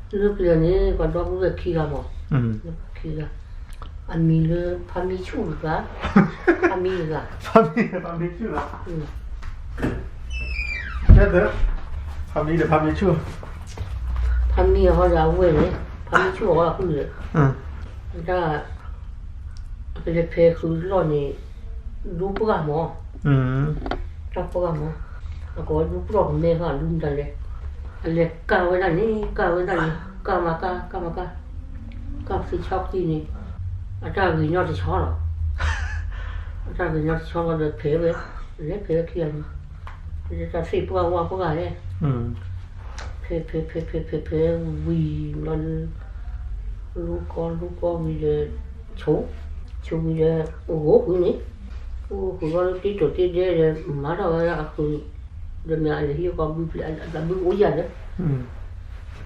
လၢပျၢၤန့ၣ် ပှၤဒီပုၢ်ဝဲၢ်ခံဂၤမး, ခံဂၤ, အမံၤလၢဖါမံဆူၣ်တဂၤ, ဖါမံတဂၤ, ဖါမံဆူၣ်လီၤ, ဖါမံဒီးဖါမံဆူၣ်, ဖါမံအဟီဒီးအဝဲၢ်န့ၣ်, ဖါမံဆူၣ်အီၤအဃိန့ၣ်, တၢ် အလဲၤဖဲးဃုာ်လီၢ်န့ၣ်, ဒူပှၢ်မး, တၢ်ပှၢ်မး, အကိးဝဲဒူပှၢ်ကမဲဃီ ဒူမတၤလဲၣ်, အလဲၤကၢ်ဝဲဒၣ်န့ၣ် ကၢ်ဝဲဒၣ်န့ၣ် ကၢ်မၤကၢ် ကၢ်မၤကၢ်, ကၢ်သ့ဆီခံန့ၣ်, အတၢ်ဂ့ၤညီတဆီလီၤ, အတၢ်ဂ့ၤညီတဆီလီၤဒီးဖဲးဝဲ, လဲၤဖဲးဝဲခံဂၤန့ၣ်, တၢ်သ့ၣ်ပှၢ်ဝၣ်ပှၢ်လဲၣ် ဖဲးဖဲးဖဲးဖဲးဖဲးဖဲးဝံၤဘျီဒီး, လူကီလူကီဝံၤဒီး, ဆိ, ဆိဝံၤဒီး, အိၣ်ဃုာ်န့ၣ်, အိၣ်ဃုာ်ဘျီဒီးတ့တိာ်တ့ဒဲဒီး မၤထီၣ်ဝဲအဃုာ်, ဒီးမ့ၢ်အလဲၤဟံးဃီဘုဖျဲး အဘုကအိၣ်ယၤဒီး,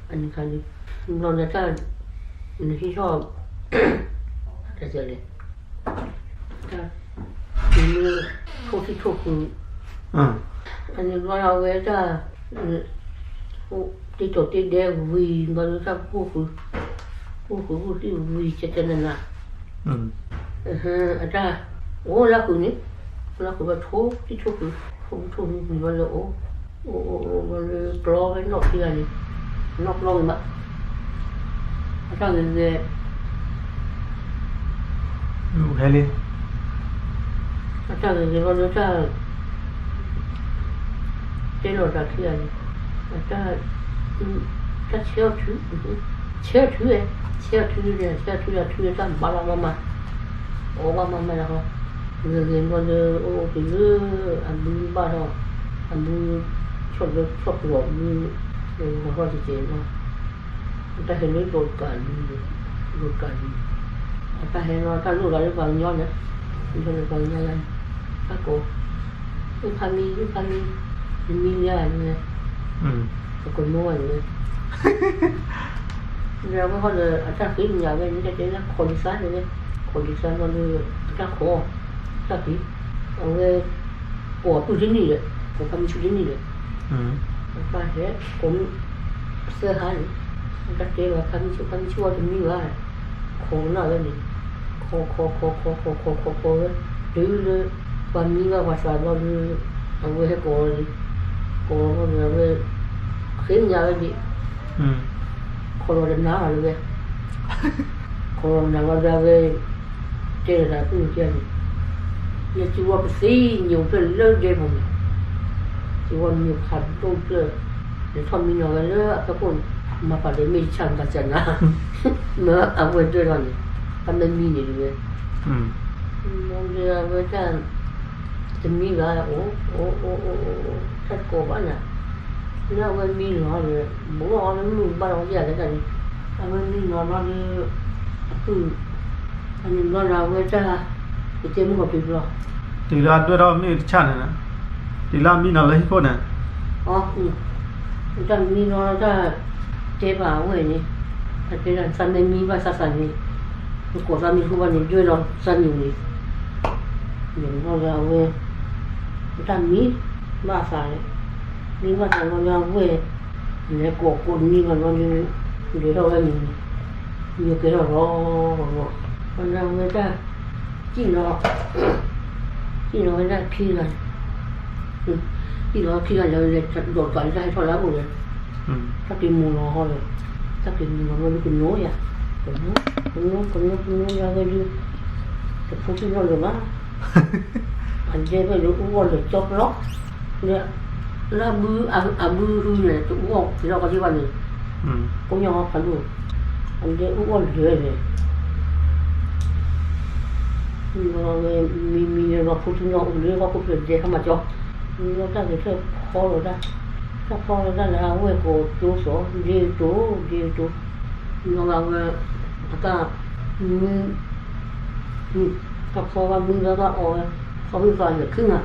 အန့ၣ်ခါန့ၣ်, ဘျီန့ၣ်တၢ်, နဟံးထီၣ်, တၢ်လဲၣ် တၢ်, မ့ၢ်, ထိၣ်ထံၣ်ထိၣ်ဃုာ်, အန့ၣ်ဘျီအဝဲတၢ်, တ့တိာ်တ့ဒဲဝံၤဘျီဒီးတၢ်အိၣ်ဃုာ်, အိၣ်ဃုာ်အိၣ်သံဝံၤကကနနၤ, အတၢ်, အိၣ်လၢဃုာ်န့ၣ်, အိၣ်လၢဃုာ်ဘျီထိၣ်ထံၣ်ထိၣ်ဃုာ်, ထိၣ်ထံၣ်ထိၣ်ဃုာ်ဝံၤဘျီလၢအိၣ်, အိၣ်အိၣ်အိၣ်ဘျီလၢပျီဝဲနီၣ်ခံဂၤန့ၣ်, နီၣ်ပျီဝံၤဘၣ် အတၢ်ဂ့ၤဂ့ၤ, ဟဲလံ, အတၢ်ဂ့ၤဂ့ၤဘျီဒီးတၢ်, တဲလီၤတၢ်ခံဂၤန့ၣ်, အတၢ်, တၢ်ဆဲးအီၣ်ထု, ဆဲးအီၣ်ထု, ဆဲးအီၣ်ထု, ဆဲးအီၣ်ထုဒီးတၢ်ဘၣ်လီၤဘၣ်မး, အီၣ်ဘၣ်မးမးလီၤ, ဂ့ၤဂ့ၤဘျီဒီးအိၣ်အိၣ်တုၤလၢ, အဘုဘၣ်ထီၣ်, အဘု, ဆီၣ်လၢဆီၣ်ပျီၤဘု, ဂီၤထီၣ်တကဲးနီၤ အတၢ်ဟဲလၢဒိးကးလံ, ဒိးကးလံ, အတၢ်ဟဲလီၤတၢ်လိၣ်လီၤလၢပှၤကညီန့ၣ်, လၢပှၤကညီလၢ, တၢ်ကိး, လၢဖါမံ လၢဖါမံ, နမံလၢန့ၣ်, ပကနိဝဲန့ၣ်, ဒီးအဝဲဟီဒီးအတၢ်ဃ့ကညးဝဲန့ၣ် တၢ်တဲလၢခိးလံာ်သးန့ၣ်ဝဲ, ခိးလံာ်သးဘျီဒီး, အတၢ်ခိး, တၢ်ဖံး, အဝဲ, ကိးအပုၢ်တန့ၢ်ဒီး, ကိးဖါမံဆူၣ်တန့ၢ်ဒီး အတၢ်ဟဲ, ကိးမုၢ်, သၢဟါန့ၣ်, အတၢ်တဲဘၣ်ဖါမံဆူၣ် ဖါမံဆူၣ်အီၤတမံဘၣ်, ခိးကနၣ်ဝဲန့ၣ်, ခိးခိးခိးခိးခိးခိးခိးခိးဝဲ, တုၤလၢ, ပှၤမံဘၣ်ပှၤသးဘျီဒီး, အဝဲဟဲကိးဝဲန့ၣ်, ကိးဘျီဒီးအဝဲ, ဃ့ကညးဝဲဒၣ်, ခိးလီၤတနၤဘၣ်လၢဝဲ ခိးလီၤနၤဘျီဒီးအဝဲ, တဲလီၤတၢ်အပုၢ်န့ၣ်, ယစံးဝဲကသ့ညိးဖျၢၣ်လၢဒဲပူၤန့ၣ်, စံးဝဲမ့ၢ်ဖးဒိၣ်ဖျၢၣ်, လဲၤထီၣ်မံနီၤဝဲလၢအဖီခိၣ်န့ၣ်, မၤပာ်ဒီးမ့ၢ်ယဆၣ်ဘၣ်ဆၣ်နၤ, မ့ၢ်အဝဲတဲလီၤန့ၣ်, တၢ်မ့ၢ်မံန့ၣ်ဒ်ဝဲ, ဒီးအဝဲတၢ် တမံဘၣ်, အိၣ်, အိၣ်အိၣ်အိၣ်အိၣ်, တၢ်တကိးဘၣ်နၤ, လၢအဝဲမံလီၤဒီး, ဘိးအီၤလၢမုၢ်ဘၣ်လီၤယၤလၢတၢ်န့ၣ်, အဝဲမံလီၤဘျီဒီး, အပုၢ်, အန့ၣ်ဘျီဒီးအဝဲတၢ်, ကတဲမုၢ်ကီၢ်ပျံၤဘျီ, တုၤလၢအဒွဲၣ်ထီၣ်မ့ၢ်တဆၣ်န့ၣ်, တုၤလၢအမံနီၤလၢဟံၣ်ခိၣ်န့ၣ်, အ, တၢ်မံလီၤတၢ်, တဲဘၣ်အဝဲန့ၣ်, တၢ်တဲဒၣ်သးမ့ၢ်မံဘၣ်သးသးန့ၣ်, ပကိးသးမံတဃုဘၣ်န့ၣ် ဒွဲၣ်လီၤသးန့ၣ်န့ၣ် ယနီၢ်လၢအဝဲ, တၢ်မံ, ဘၣ်သး, မံဘၣ်သးလီၤလၢအဝဲ, လဲၤကိးကိးနံၤဘၣ်လီၤလၢ, ဒွဲၣ်ထီၣ်ဝဲန့ၣ်, ညိကဲထီၣ်လီၤ, လီၤ, လၢအဝဲတၢ်, စံၣ်လီၤ, စံၣ်လီၤဝဲဒၣ်ခံဂၤ, စံၣ်လီၤခံဂၤလၢလဲၤဒိးတၢ်လၢတၢ်ဟဲထီၣ်လၢအအိၣ်လၢ, တၢ်တမူၤလီၤဟီလၢ, တၢ်တမူၤလီၤလၢကနိယၤ, ကနိ, ကနိ, ကနိ, ကနိယၤဝဲဒၣ်, တဖိးသူၣ်နီၣ်လၢၤဘၣ် အဒဲဖဲလၢအူအီၣ်လၢာ်ကၠီပျီ, လၢ, လၢအဘု, အဘုဟုန့ၣ် တအူအီၣ်က့ၤလီၤကီးဒံးဘၣ်န့ၣ်, ကိးညီဟီဖးဒိၣ်, အဒဲအူအီၣ်လၢာ်န့ၣ်, မံမံလၢလီၤဖိထူနီၣ်အိၣ်လၢဟီၣ်ခိၣ်ဖျၢၣ်ဒဲးဟါမးကၠီ, မံလီၤတၢ်ဂ့ၤထၢၣ်ဖီလီၤတၢ်, တၢ်ဖီလီၤတၢ်လၢအဝဲၢ်ကိးကၠိစီၤ ဒ့ကတိၤ ဒ့ကတိၤ, မံလီၤဂာ်ဝဲ, အတၢ်, မံ, တၢ်ဖီဘၣ်မံဘၣ်တၢ်အီဝဲ, ဖီမံဖီလၢာ်ခုနၤ,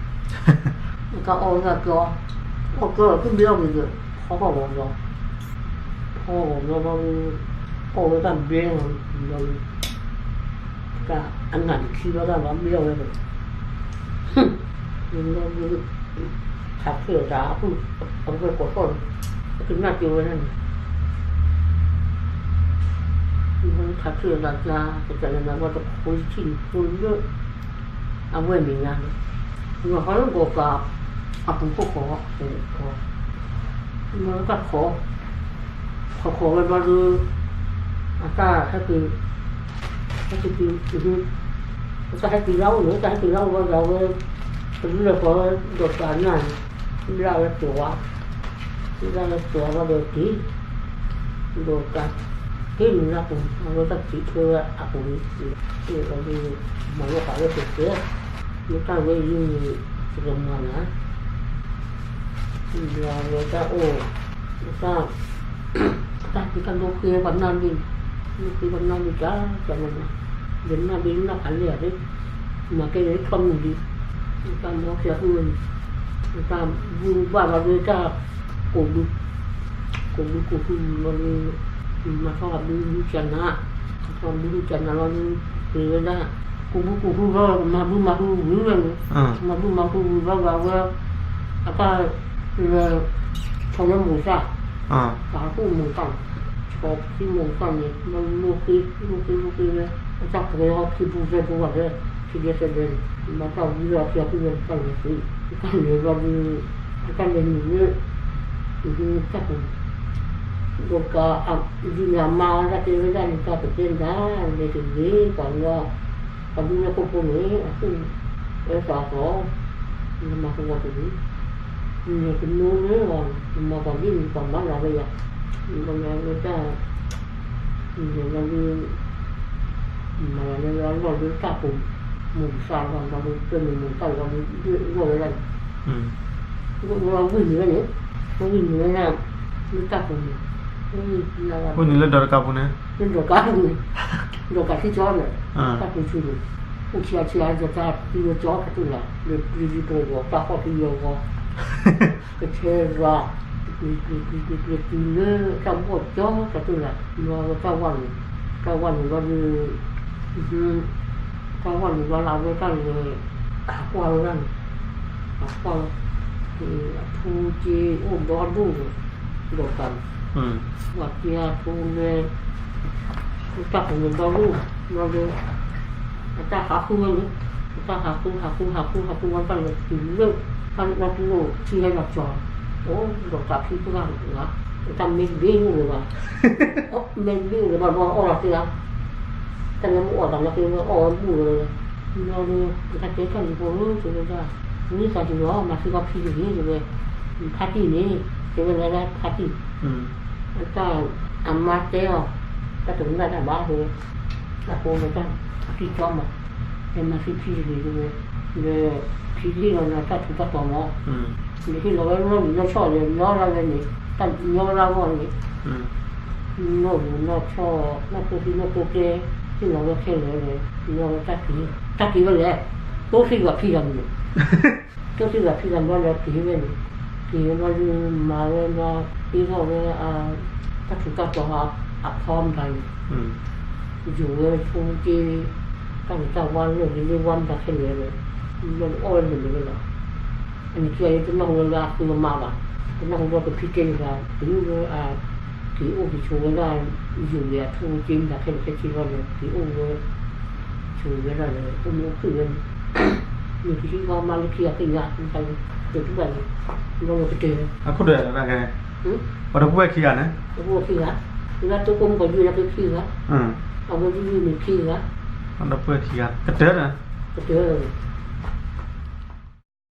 အတၢ်အီဝဲတၢ်ကၠီ, အီၣ်ကၠီလီၤသူၣ်ဘျဲအီၣ်က့ၤဒီး, ဖီထီၣ်ဂီၤဘျီ, ဖီဂီၤဘျီဘျီ, အီၣ်ဝဲတၢ်ဘျဲလီၤ, ဘျီ, တၢ်အနၢ်တခံဘျီတၢ်လီၤဘျဲအီၣ်ဝဲဒီး, ဘျီ, ခးဖျၢၣ်တၢ်အပုၢ်, အဝဲၢ်ကိးထီၣ်လီၤ, အကနၣ်က့ၤဝဲဒၣ်န့ၣ်, ထးထံၣ်အသးကျါ ကစၢ်ယွၤန့ၣ် အဝဲတခီယထံၣ်န့ၣ်ဖိလၢ အဝဲမဲာ်ညါန့ၣ် ယဟီလၢဂီၤကး အပူၤခိၣ်ဃီ မ့ၢ်တၢ်ခီ ခီခီဝဲဘျီဒီး အတၢ်ဟဲက့ၤ ဟဲက့ၤ အတၢ်ဟဲက့ၤလၢအအိၣ်န့ၣ် တၢ်ဟဲက့ၤလၢအအိၣ်ဘျီဒီး အဝဲ ပဒုးလဲၤဃီဝဲ ဒီးကးနၢ်န့ၣ် လၢအဝဲကျိၤဝါ လၢအဝဲကျိၤဝါဘျီဒီးက့ၤ ဒီးကး ဟ့ၣ်နုာ်လၢအပူၤ အဝဲတၢ်စံးထွဲဝဲအပူၤန့ၣ် ဒီး မၤလီၤဃာ်ဝဲတကဲ လၢတၢ်ဝဲအံၤန့ၣ် ပကမၤနၤ ဒီးအဝဲတၢ်အိၣ် တၢ် တၢ်ဖံးတၢ်လိဃ့ပှၤနၢ်ဘ့ၣ် လိဃ့ပှၤနၢ်ဘ့ၣ်ကၢ်ကၢ်မးမး ဒီးနၢ်ဘ့ၣ်နၢ်ဖးလဲၢ်အီၤလၢ မၤကဲန့ၣ်ထီၣ်မုၢ်လံ တၢ်မီၢ်ဖျဲးဃုဝဲန့ၣ် တၢ်ဘုဘၣ်ဘၣ်ဒီးတၢ် ကိးဘု ကိးဘုကိးဟုဘျီဒီး မၤထီၣ်ဘုဟုကၢ်နၤ မၤထီၣ်ဘုဟုကၢ်နၤလီၤဒီး ပှ့ၤဝဲဒၣ် ကိးဘုကိးဟုဘျီ မၤဘုမၤဟုဝံၤဝဲန့ၣ် မၤဘုမၤဟုဝံၤဘျီဒီးအဝဲ အတၢ်လဲၤ ဆီလၢမိၢ်သၣ် ပာ်ဟးဃုမိၢ်သၣ်န့ၣ် ဆီခံမိၢ်သၣ်န့ၣ် မၤလိဃ့ လိဃ့လိဃ့ဝဲ အတၢ်ပှဲၤဟီခံပူၤသဲပူၤဘၣ်ဒီး ခံဒဲးသဲဒဲးန့ၣ် မၤတၢ်ဝံၤလီၤခံအဖုဝဲတၢ်လဲၤဃ့ တၢ်လဲၤဘျီဒီး တၢ်လဲၤနုာ်လၢ တၢ်ပူၤ ဒီးကး ဒ်န့ၣ်အမါဝဲဒၣ်တဲဝဲဒၣ်န့ၣ် တၢ်ပတဲဒၣ် လဲၤတဂ့ၤ ပှၤလၢ ပှၤဒူလၢခိၣ်ဖိန့ၣ် အသူၣ်အသးသီ နမၤသဝီတဂ့ၤ နကနိလၢအီၤ နမၤပှၤဒ်န့ၣ် ပှၤမၤလၤဝဲယၤ နကမၤဝဲတၢ် နကမၤလၢ မၤလၢအလီၢ်လၢတၢ်ပူၤ မိၢ်ကစၢ်လီၤ ဒီးပၢနုာ်မိၢ်ကစၢ်လီၤ ဒ်အဂီၢ်ဝဲဒၣ်န့ၣ် ဝံၤနုာ်ဝဲန့ၣ် ဝံၤနုာ်ဝဲဒၣ် လၢတၢ်ပူၤန့ၣ် ဝံၤနုာ်လၢဒီးတကးပူၤန့ၣ် လၢဒီးတကးပူၤန့ၣ် ဒီးကးထံကၠီန့ၣ် တၢ်ပူၤဆူၣ်န့ၣ် အိၣ်ဆံးအါဆံးအါ ယတၢ်သံဝဲကၠီကတူၢ်လီၤ လၢပျံၤဒ်ပဂီၤ တၢ်ဟီၣ်ကယီၤဂီၤ ကဆဲးဘၣ် ပျံၤပျံၤပျံၤပျံၤပျံၤတုၤလၢတၢ်ဘီၣ်ကၠီကတူၢ်လီၤ မၤဝဲတၢ်ဝၢ်န့ၣ် တၢ်ဝၢ်န့ၣ်ဘျီဒီး တၢ်ဝၢ်န့ၣ်ဘျီလၢအဝဲတၢ်လဲၤ ဟးကွၢ်ဝဲဒၣ်န့ၣ် ဟးကွၢ်ဝဲ အထူက့အိၣ်ဒီဒူၣ်န့ၣ် ဒီးကးန့ၣ် ပှၤက့အထူလဲ တၢ်ပူၤန့ၣ်ဒီဒူၣ် ဘျီဒီး အတၢ်ဟးဃုဝဲန့ၣ် အတၢ်ဟးဃု ဟးဃု ဟးဃု ဟးဃုဝဲတၢ်လဲၤတုၤလၢ တၢ်လီၢ်တလိၣ်ထံဟဲလီၤကၠီ အိၣ်ဒီးကးခံပှၢ်န့ၣ် တၢ်မ့ၢ်တဘ့ၣ်အိၣ်လၢၤဘၣ် မ့ၢ်တဘ့ၣ်အိၣ်လၢၤဘၣ် ဘၣ်အီၣ်လီၤသ့ဧါ တၢ်လၢမ့ၢ်အီၣ်တၢ်လီၤသ့ မ့ၢ်အီၣ်ဝဲဘူၣ်လၢၤ ဘျီဒီး တၢ်တဲတၢ်လံၤဖိဧၢ တဲဝဲဒၣ် မ့ၢ်သးဒ်လီၤ မၤသံကွၢ်ဖံတဂ့ၤ တဲဝဲ ဖါတံၢ်န့ၣ် တဲဝဲဒၣ်ဖါတံၢ် အတၢ် အမါတဲအီၤ တၢ်တကနၣ်တၢ်ဘၣ် တဲဝဲ အဃိန့ၣ်တၢ် ဖံကၠီမး တဲမၤသံဖံတဂ့ၤ တဲဝဲ ဒီး ဖံဟ့ၣ်လီၤနၤတၢ်ထူးတၢ်တီၤမး နဟ့ၣ်လီၤဝဲနီၢ်မံၤနီၢ်ဆီၣ်လၢညီလၢ်ဝဲန့ၣ် တၢ်ညီလၢ်ဂီၢ်န့ၣ် နီၢ်မံၤနီၢ်ဆီၣ် နီၢ်ဖိသံနီၢ်ဖိကဲ ဟ့ၣ်လီၤဝဲခဲလၢာ်န့ၣ် ညီဝဲတၢ်က့ၤ တၢ်က့ၤဝဲလဲၣ် တိၢ်သံဂၤဖံဂၤန့ၣ် တိၢ်သံဂၤဖံဂၤဘျီဒီးက့ၤဝဲန့ၣ် က့ၤဝဲဘျီဒီး မၤဝဲဘျီ ဟ့ၣ်ထီၣ်ဝဲ တၢ်ထူးတၢ်တီၤ အဖီမတၤန့ၣ် ယိၤဝဲဖိက့ တၢ်ဂ့ၤတၢ်ဝါလၢာ်လၢဝါမတၤခဲလၢာ်န့ၣ် ဘျီဒီးအီၣ်ဝဲလၢာ်လၢာ်ဝဲလီၤ အနံၣ်ခံဂၤအံၤ တနၢ်ဟူဝဲလၢအဃုအမါဘၣ်, တနၢ်ဟူဘၣ်ကဖံတဲန့ၣ်ဘၣ်, တုၤလၢအက့ၤအိၣ်က့ၤဆိးဝဲဒၣ် ယိၤဝဲအထူအက့မတၤခဲလၢာ်ခဲဆ့လီၤဒီး က့ၤအိၣ်ဝဲ ဆိးဝဲဒၣ်ဒီး အိၣ်မူအိၣ်ခုၣ်ဝဲန့ၣ်, မ့ၢ်ကဟံးဃီမါလၢခံဂၤသ့ၣ်ညါ မတၤလဲၣ် တတူၢ်ဘၣ်န့ၣ် ဘျီလီၤကတၢၢ် အခိၣ်ဒၢးလီၤဒၣ်ကဲန့ၣ်, ပှၤဒီပုၢ်ဝဲၢ်ခံဂၤန့ၣ်, တပုၢ်ဝဲၢ်ခံဂၤ, လၢတိခိၣ်မုၣ်ကီၢ်ယုၢ်လၢခံဂၤ, အဝဲဒၣ်ယုၢ်န့ၣ်ခံဂၤ, ပှၤဒီပုၢ်ဝဲၢ်ခံဂၤ ကတၢၢ်န့ၣ်, ကတၢၢ်